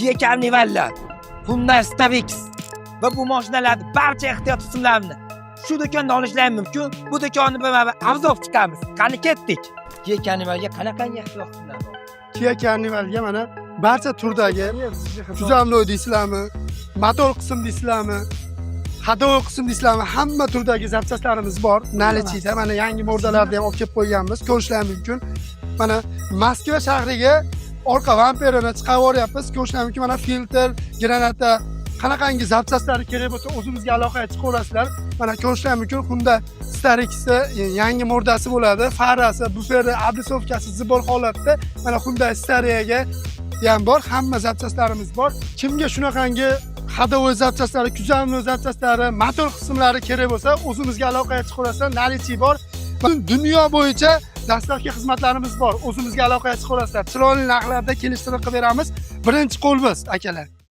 Kia Carnivallar, Hyundai Starex va bu mashinalarni barcha ehtiyot qismlarini shu do'konda olishlari mumkin. Bu do'konni bir обзор chiqamiz. Qani, ketdik. Kia Carnivalga qanaqangi ehtiyot qismlar bor? Kia Carnivalga mana barcha turdagi tuzamli deysizlarmi, motor qism deysizlarmi, ходовой qism deysizlarmi, hamma turdagi запчасть larimiz bor. Наличие da mana yangi морда larni ham olib kelib qo'yganmiz, ko'rishlar mumkin. Mana Moskva shahriga orqa bamperini chiqarib yuboryapmiz, ko'rishlar mumkin. Mana filtr, granata, qanaqangi запчасть lari kerak bo'lsa, o'zimizga aloqaga chiqaverasizlar. Mana ko'rishlar mumkin, Hyundai Starex'i yangi морда si bo'ladi, farasi, buferi, облицовка si сбор holatda. Mana Hyundai Stariaga ham bor, hamma запчасть larimiz bor. Kimga shunaqangi ходовой запчасть lari, kuzovniy запчасть lari, motor qismlari kerak bo'lsa, o'zimizga aloqaga chiqaverasizlar, наличие bor. Butun dunyo bo'yicha доставка xizmatlarimiz bor, o'zimizga aloqaga chiqaverasizlar. Chiroyli narxlarda kelishtirib qilib beramiz. Birinchi qo'lmiz, akalar.